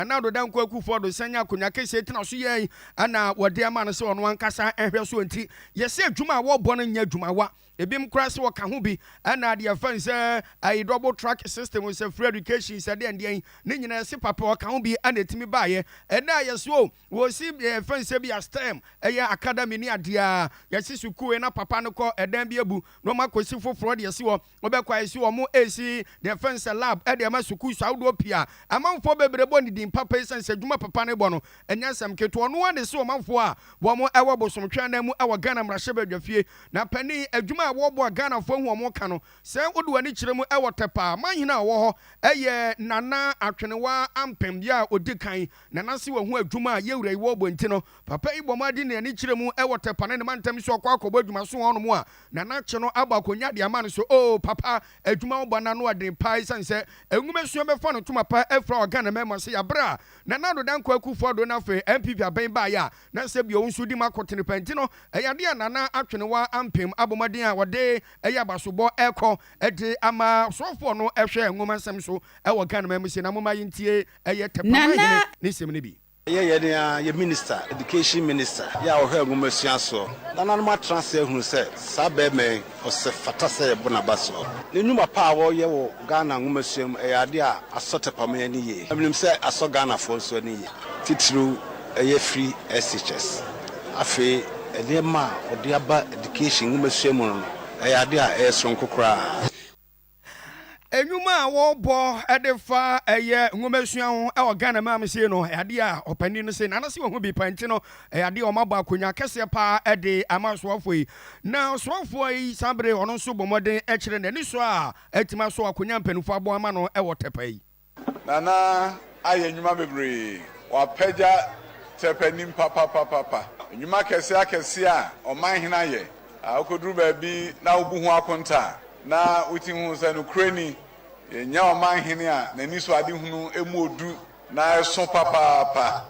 Nana Addo Dankwa Akufo-Addo san nya akonnwa kɛseɛ tena so yɛn ɛna wɔde ama no sɛ ɔno ankasa nhwɛ so. Nti yɛsɛ adwuma a wɔrebɔ no nyɛ adwumawa. Ebinom koraa sɛ wɔka ho bi ɛna deɛ fɛn sɛ ayi double track system, sɛ free education, sɛ deɛ ndeɛn ne nyinaa, yɛsɛ papa ɔka ho bi ɛna ɛtumi baayɛ. Ɛna a yɛsɛ o wɔsi fɛn sɛ bi a STEM ɛyɛ academy ne adeɛ a yɛsi sukuu na papa no kɔ ɛdan bi abu na wɔn akɔsi foforɔ deɛ si hɔ. Wɔbɛkɔ ayɛsi wɔn esi deɛ fɛn sɛ lab ɛde ɛma sukuu so ahodoɔ pii a amanfoɔ bebree bɔ ne din papa yi sɛn sɛ adwuma papa no bɔ no ɛnyɛ asɛm ketewa. Ɔno ara de si ɔmanfoɔ a wɔn ɛwɔ Bosomtwe nan mu ɛwɔ Ghana mmarahyɛbadwafie na panin adwuma a wɔbɔ a Ghanafoɔ hu wɔn ka no sɛ wode w'ani kyerɛ mu ɛwɔ Tɛpa manhene a ɔwɔ hɔ ɛyɛ Nana Atwenewa Ampem yɛ a ɔdi kan. Nana se wɔn ho adwuma a yɛwura yi wɔbɔ nti no papa yi bɔ mo adi ne ani kyerɛ mu ɛwɔ Tɛpa ne ne mantam so ɔkɔ akɔbɔ adwuma so wɔn mu a Nana kye no abɔ akonnwa de ama no so o papa adwuma wɔbɔ n'ano aden paa, esiane sɛ nwoma bɛfa no toma pa afira wɔ Ghana mɛma sɛ yɛabrɛ a Nana Addo Dankwa Akufo-Addo no afei NPP abɛn baeɛ a na sɛ bio nso di mu akɔtene pa. Nti no ɛyɛ adeɛ a Nana Atwenewa Ampem abɔmmɔden a wɔde ɛyɛ abasobɔ ɛkɔ ɛde ama sɔfoɔ no ɛhwɛ nwoma nsɛm so ɛwɔ Ghana ma mu sɛ na moma yɛntie ɛyɛ Tɛpamahene ne nsɛm no bi. Yɛyɛ ne a yɛ minister, education minister yɛ a ɔhwɛ nwomasua soɔ. Nananom atena ase ahunu sɛ saa bɛrima yi ɔsɛ fata sɛ yɛbɔ n'aba soɔ. Ne nnwuma pa a wɔyɛ wɔ Ghana nwomasua mu ɛyɛ adeɛ a asɔ Tɛpama ani yie. Menim sɛ asɔ Ghanafoɔ nso ani yie, titiriw ɛyɛ free SHS. Afei nneɛma a ɔde aba education nwomasua mu no ɛyɛ adeɛ a ɛyɛ soronko koraa. Enwuma a wɔrebɔ de fa ɛyɛ nwomasua ho ɛwɔ Ghana maa mi se no ɛyɛ a ɔpanin no se nana se wɔn ho bi pa. Nti no ɛyɛ adeɛ a wɔabɔ akonnwa kɛseɛ paa ɛde ama soafoɔ yi, na soafoɔ yi san bere ɔno nso bɔ mmɔden ɛkyerɛ n'ani so a ɛtumi aso akonnwa mpanimfoɔ abɔ ama no ɛwɔ Tɛpa yi. Nana ayɛ nnwuma bebree, wapagya Tɛpɛ nim papapapapa. Nnwuma kɛseɛ akɛseɛ a ɔman hene ayɛ a wokɔduru baabi na wobu ho akonta a na woti hu sɛ nokorɛ ni, yɛnya ɔman hene a n'ani so ade hunu emu odu na ɛso papaapa.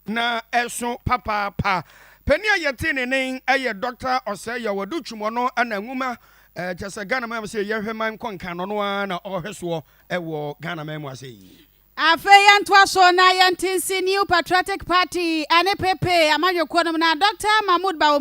Na ɛso papaapa. Panin a yɛte ne nen ɛyɛ Dr. Ɔsɛ yɛwɔ Twumɔ no ɛna nwoma kyɛ sɛ Ghana man sɛ yɛhwɛ man nkɔnkan no no ara na ɔhwɛ soɔ ɛwɔ Ghana man mu ase yi. Afei yɛntoa so na yɛnte nsi New Patriotic Party ane pepe amanyɔkuo nom na Dr Mahmood Bawo.